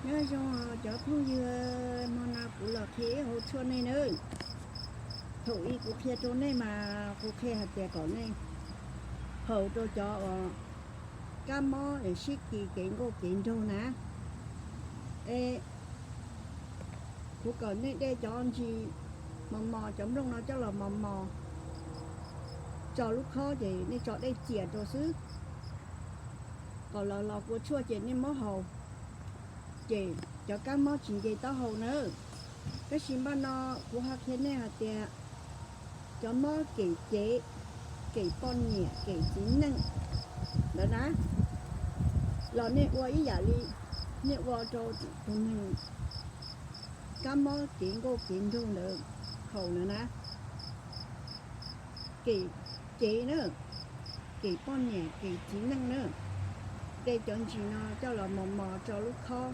Nyob zoo cov phooj ywg, hmo no kuv los qhia ib hau tshuaj nej nawb. Thaum ub kuv qhia rau nej mas kuv qhia hais tias kom nej haus rau cov kab mob es sib kis kev nkauj kev nraug na. Es kuv kom nej de cov ntsis mos mos, cov nplooj no coj los mos mos, tso lub khob ces nej tso dej txias rau xwb, kom los los kua tshuaj ces nej muab haus, ces cov kab mob tsis nce taub hau nawb. Tab sis npaj no kuv ho qhia nej hais tias cov mob kem cev, kem poj niam, kem txiv neej ntawd na, los nej ua ib yam li nej ua rau tus neeg kab mob kev nkauj kev nraug ntawd haus na na. Kem cev na, kem poj niam, kem txiv neej na. De cov ntsis no coj los mos mos tso lub khob,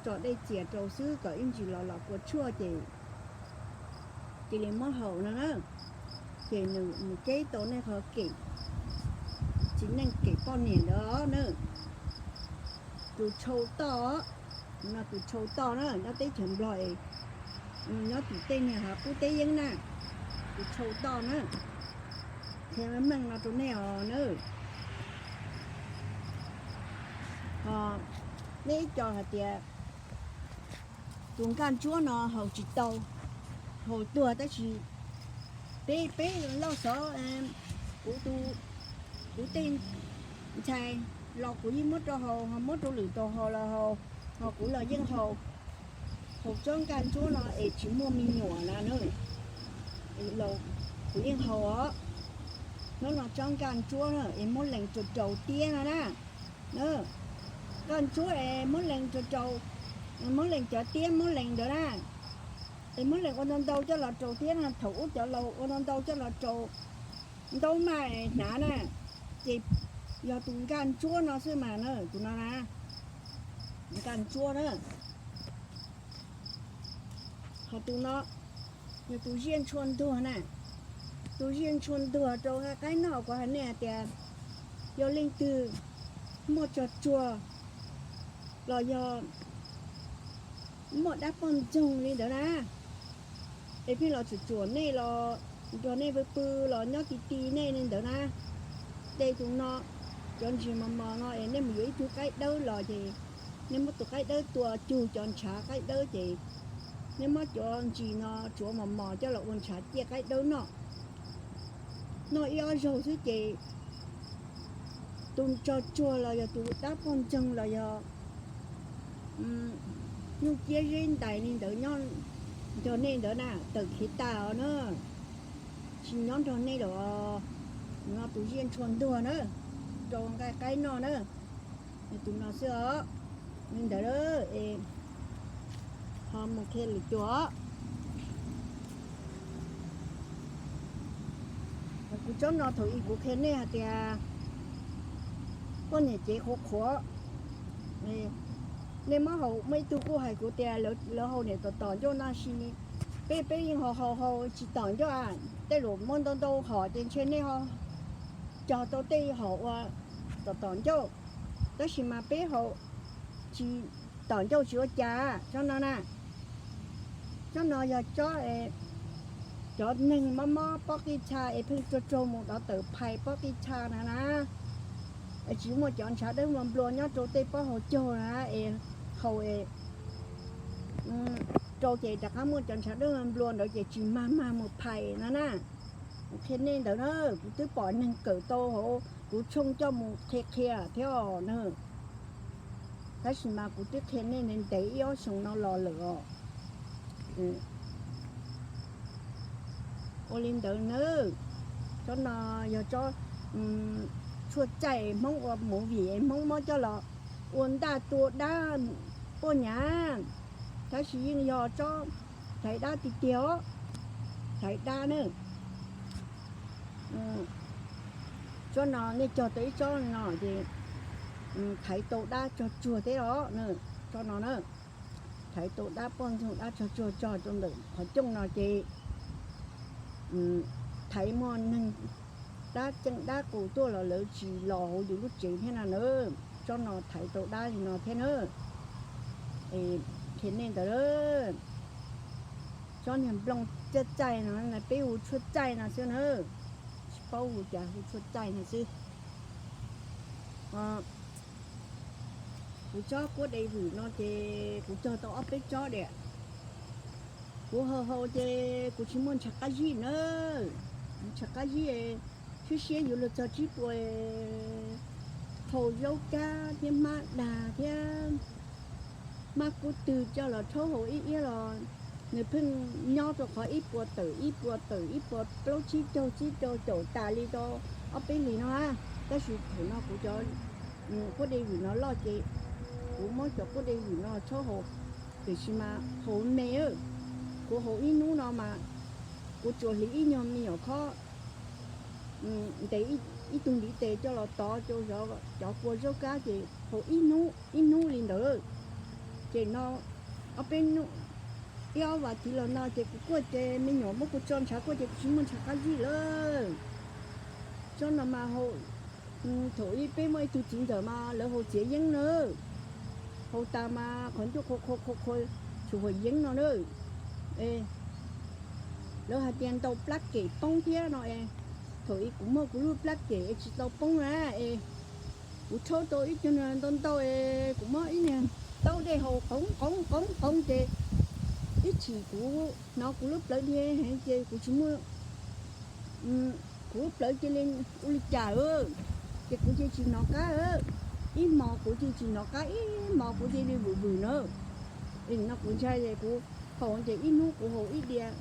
tso dej txias rau xwb kom ib ntsis los los kua tshuaj ces cia li muab haus no na. Ces nws mus keb tau nej qhov kem txiv neej kem poj niam ntawd na. Tus tshau toj, no tus tshau toj na, nyob teb chaws Nplog es nyob tim tej niag hav qub teb yeeb na, tus tshau toj na. Qhia meej meej no rau nej os na. Ho nej ib co hais tias tus nkaj ntsuab no haus tsis tau, haus tuag, tab sis peb, peb loj xov, kuv tus, kuv tej ntxhais los kuv yeej muab rau haus, ho muab rau lwm tus haus los haus, ho kuv los yeej haus. Haus tsob nkaj ntsuab no es tsis muaj me nyuam na, kuv yeej haus os. Hnub no tsob nkaj ntsuab na es muab lees rau rau tiab no na. Nkaj ntsuab es muab lees rau rau, muab lees cov tiab muab lees ntawd na, es muab lees ua ntau ntau coj los rau tiab no. Thaum ub cov laus ua ntau ntau coj los rau ntaub maj hnav na, ces yog tus nkaj ntsuab no xwb mas na, tus no na, nkaj ntsuab na. Ho tus no yog tus ziaj ntshua ntuag na. Tus ziaj ntshua ntuag rau nqaij qaib noj, kuv hais nej hais tias yog leej twg muaj tsog tsuag los yog muaj dab poj ntxoog li ntawd na, es pheej los tsuam tsuam nej los nrog nej pw pw los nyob ti ti nej li ntawd na, de tus no, cov ntsis mos mos no es nej mus yuav ib tug qaib dawb los ces nej muab tus qaib dawb tua cug cov ntshav qaib dawb ces nej muab cov ntsis no tsuav mos mos coj los ua ntshav ciaj qaib dawb noj. Noj ib ob zaug xwb ces tus tsog tsuag los yog tus dab poj ntxoog los yog nyuj ciab zeb ntais li ntawd nyob nrog nej ntawd na, tawm khiav tas os na, tsis nyob nrog nej lawm os. No tus ziaj ntshua ntuag na, rau nqaij qaib noj na, tus no xwb os. Li ntawd es ho mus qhia lwm tus os. Kuv tsob no thaum ub kuv qhia nej hais tias poj niam cev qhuav qhuav, nej muab haus, muaj ib tug kuj hais kuv tias lawv haus niam tom tom ncauj no, tab sis peb, peb yeej haus haus haus tsis tom ncauj, tej zaum muaj ntau ntau hom ces ntshe nej ho cog tau tej hom ua tom tom ncauj, tab sis mas peb haus tsis tom ncauj tsis ua cas. Tsob no na, tsob no yog tsob cov neeg mob mob pob qij txha es pheej tsaug tsaug mus dov tawm phais pob qij txha na na, es tsis muaj cov ntshav dawb nplua nplua nyob rau tej pob hauv caug na, es haus es rau ces rov qab muaj cov ntshav dawb nplua ntawd ces tsis mag mag mus phais no na. Kuv qhia nej ntawd na, kuv twb pom neeg kawm tau hauv kuv tshooj coj mus qhia qhia thiab os na. Tab sis mas kuv twb qhia nej ntev ntev ib ob xyoos no los lawm os. Ua li ntawd na, tsob no yog tsob tshuaj txaij Hmoob ua movie, Hmoob muab coj los ua ntaj tua dab poj niam, tab sis yeej yog tsob thaiv dab tiag tiag os, thaiv dab na. Tsob no nej cog tau ib tsob no ces thaiv tau dab tsog tsuag thiab os. Tsob no na, thaiv tau dab poj ntxoog dab tsog tsuag tso rau ntawm qhov cooj no ces thaiv muaj neeg dab ceeb dab qus tuaj los lawv tsis los hauv yus lub tsev thiab no na. Tsob no thaiv tau dab li no thiab na. Qhia nej ntawd, tsob niag nplooj txaij txaij no, peb hu tshuaj txaij no xwb na, tsis paub hu cas hu tshuaj txaij no xwb. Kuv tsob kuab de vwm no ces kuv cog tau ob peb tsob diam. Kuv haus haus ces kuv tsis muaj ntshav qab zib na, ntshav qab zib, siab siab yuav luag txog tsib puas, haus zaub kab thiab hmab dag thiab hmab kub twg coj los rhaub haus ib iab los nws pheej nyob rau qhov ib puas tawm ib puas tawm ib puas plaub tsib caug tsib caug caum tas li rau ob peb hlis no na. Tab sis thaum no kuv cov kuab de vwm no loj ces kuv muab cov kuab de vwm no rhaub haus, tiam sis mas haus me, kuv haus ib hnub no mas kuv tsuas hliv ib nyuag me nyuam khob ntes ib tug ntiv tes coj los tov rau cov kua zaub kab ces haus ib hnub li ntawd. Ces no ob peb hnub, ib ob vas thiv los no ces kuv kuaj ces me nyuam muab kuv tso ntshav kuaj ces kuv tsis muaj ntshav qab zib lawm. Tsob no mas haus, thaum ub peb muaj ib tug txiv ntxawm mas lawv haus txiav yeeb na, haus tas mas qhov ncauj qhua qhua qhua qhua, tsuas haus yeeb no na. Lawv hais tias ntaus plab kem poob thiab no es, thaum ub kuv muaj kuv lub plab kem es tsis tau poob na es, kuv rhaub tau ib co ntau ntau es kuv muab ib niag taub dej haus qoov qoov qoov qoov ces ib chim kuv hnov kuv lub plawv dhia heev ces kuv tsis muaj, kuv lub plawv cia li ua li cas, ces kuv cia tsis hnov qab, ib hmos kuv cia tsis hnov qab, ib hmos kuv cia li vwm vwm na. No kuv ntshai es kuv haus ces ib hnub kuv haus ib diav,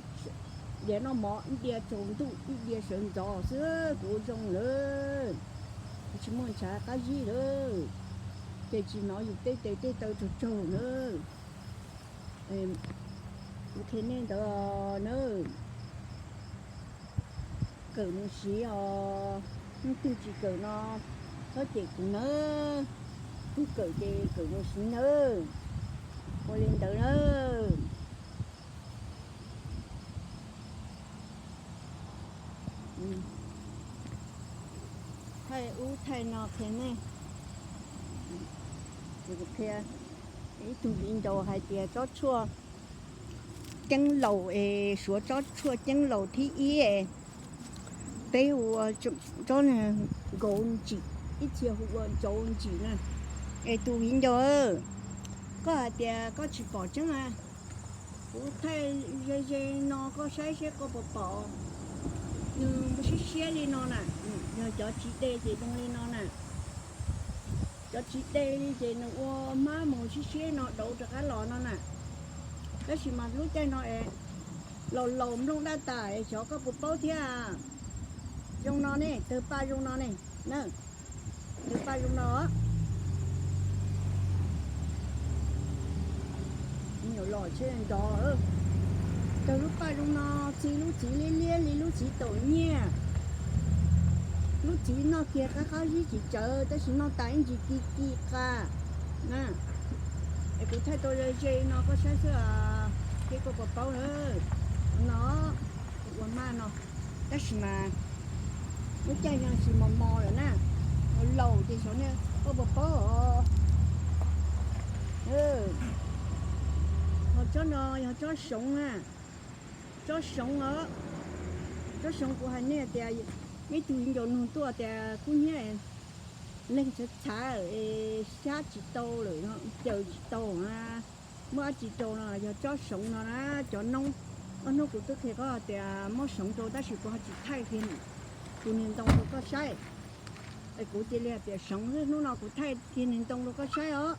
diav noj mov, ib diav tsaus ntuj, ib diav sawv ntxov xwb kuv ua zoo lawm, kuv tsis muaj ntshav qab zib lawm, ces tsis hnov yus tej tes tej taw tsaug tsaug na. Kuv qhia nej ntawd na, kawm mus siv os, hnub twg tsis kawm no txhob cem kuv nawb, hnub twg kawm ces kawm mus siv nawb, ua li ntawd na. Thaij ub thaij no qhia nej, qhia ib tug viv ncaus hais tias tsob tshuaj ceeb laus es suav tsob tshuaj ceeb laus thib ib, peb ua tsob nkaus ntsim, ib txhia hu ua ntsaus ntsim na. Es tus viv ncaus, koj hais tias koj tsis pom tseeb a, kuv thaij ze ze no koj saib seb koj puas pom. Nws mus siab siab li no na, yog cov tsis de ces zoo li no na. Cov tsis de li ces nws ua hmab mus siab siab no dauv rov qab los no na. Tab sis mas lub caij no es laus laus nplooj daj tas es xyov koj puas paub thiab. Zoo no ne, tawg paj zoo no ne, na, tawg paj zoo no. Me nyuam los tsheb nrov, tawg lub paj zoo no, txi lub txiv liab liab li lub txiv taum nyiaj. Lub txiv noj kiag qab qab zib tsis tsawv tab sis noj tas ib ntsis ki ki qa na. Es kuv thaij tau ze ze no koj saib xwb, ces koj puas paub na. No, kuv ua hmab no, tab sis mas lub caij no tsis mos mos lawm na, laus ces xyov ne koj puas paub os. Ho tsob no yog tsob soov na, tsob soov os. Tsob soov kuv hais nej tias, ib tug viv ncaus nug tuaj tias kub hnyiab, leeg txhav txhav es xyab tsis tau lawm, caws tsis tau, muab dab tsi rau no, yog tsob soov no na. Cov noob, ob hnub kuv twb qhia koj tias muab soov rau tab sis kuv ho tsis thaij kiag tus niag ntoo rau koj saib. Es kuv cia li hais tias soov xwb, hnub no kuv thaij kiag niag ntoo rau koj saib os.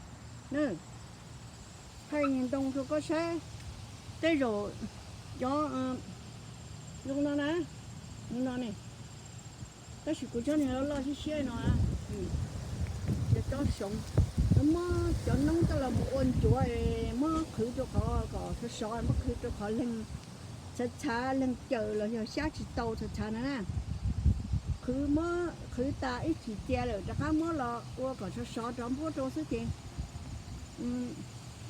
Thaij niag ntoo rau koj saib, tej zaum cov zoo no na, no ne. Tab sis kuv tsob niag loj loj siab siab no, cov tsob soov, muab cov noob coj los mus ua ncuav es muab qhwv rau qhov kom sov sov, muab qhwv rau qhov leeg txhav txhav, leeg caws los yog xyab tsis tau txhav txhav na na. Qhwv muab qhwv tas ib chim txia lawm rov qab muab los ua kom sov sov rov npuab rau xwb ces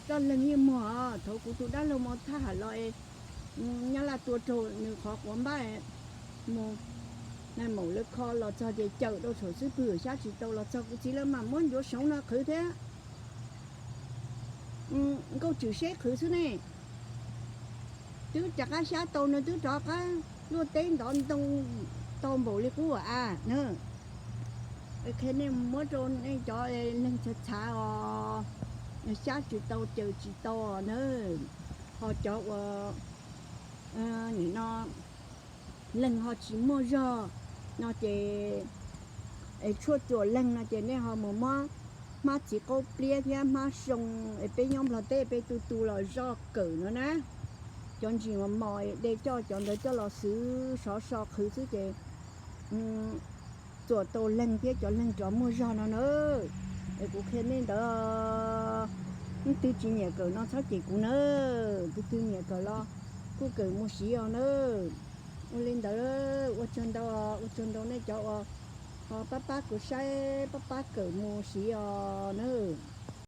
koj leeg yeej muag. Thaum kuv tus dab laug Mos Thaj Ham los es Nyab Laj tua raug nws qhov quav npab mus, nais maum lawv kho los txog ces caws rau saum xub pwg xyab tsis tau, los txog kuv txiv lawv mam muab ncuav soov no qhwv thiab. nkauj tswm seb qhwv xwb ne. Twb rov qab xyab tau no twb rov qab luaj teb ntov ntoo tau npaum li qub a na. Qhia nej muab rau nej cov leeg txhav txhav os, xyab tsis tau caws tsis tau na, ho cov uas nim no leeg ho tsis muaj zog no ces, tshuaj txuas leeg no ces nej ho mus muab hmab txiv qaub pliab thiab hmab zoo es peb nyob Nplog teb peb tu tu los zoj kawm no na. Cov ntsis mos mos de coj cov ntawd coj los xwb sov so qhwv xwb ces txuas tau leeg thiab cov leeg rov muaj zog no na. Es kuv qhia nej ntawd, leej twg tsis nyiam kawm no txhob cem kuv na, tus twg nyiam kawm los kuj kawm mus siv os na. Ua li ntawd, ua tsaug ntau, ua tsaug ntau nej cov uas ho pab pab kuv saib pab pab kawm mus siv os na.